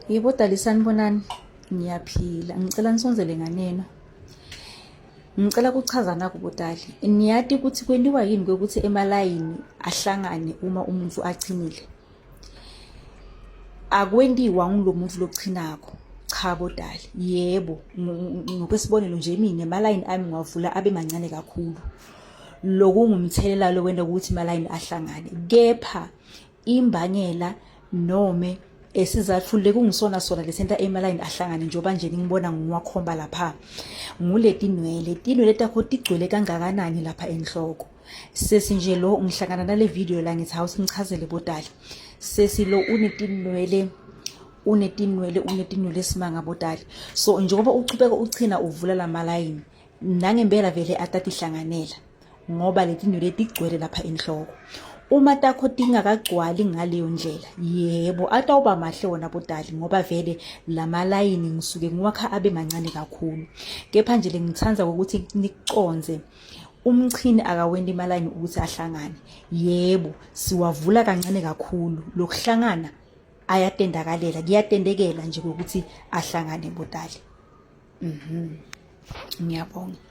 Yebo dali sanibonani. Ngiyaphila. Ngicela nisondzele nganeno. Ngicela kuchaza naku botali. Niyati ukuthi kwentiwa yini kwekuthi emalayini ahlangane uma umuntu achinile? Akwentiwa ngulo muntu lochinako. Cha bodali. Yebo, ngokwesibonelo nje mina emalayini ami ngiwavula abe mancane kakhulu. Lokungumthelela lokwenta ukuthi emalayini ahlangane. Kepha imbangela nome esizathu lekungisona sona lesenta emalayini ahlangane njengoba nje ningibona ngiwakhomba lapha nguletinwele tinwele takho tigcwele kangakanani lapha enhloko sesi nje lo ngihlangana nale video la ngithi hawu simchazele bodali sesi lo unetinwele unetinwele unetinwele esimanga bodali so njengoba uchubeka uchina uvula lamalayini nangempela vele atatihlanganela ngoba letinwele tigcwele lapha enhloko uma takho tingakagcwali ngaleyo ndlela yebo atawuba mahle wona bodali ngoba vele lamalayini ngisuke ngiwakha abe mancane kakhulu kepha nje lengithanda ukuthi nikucondze umchini akawenti imalayini ukuthi ahlangane yebo siwavula kancane kakhulu lokuhlangana ayatendakalela kuyatendekela nje ukuthi ahlangane bodali mhm ngiyabonga.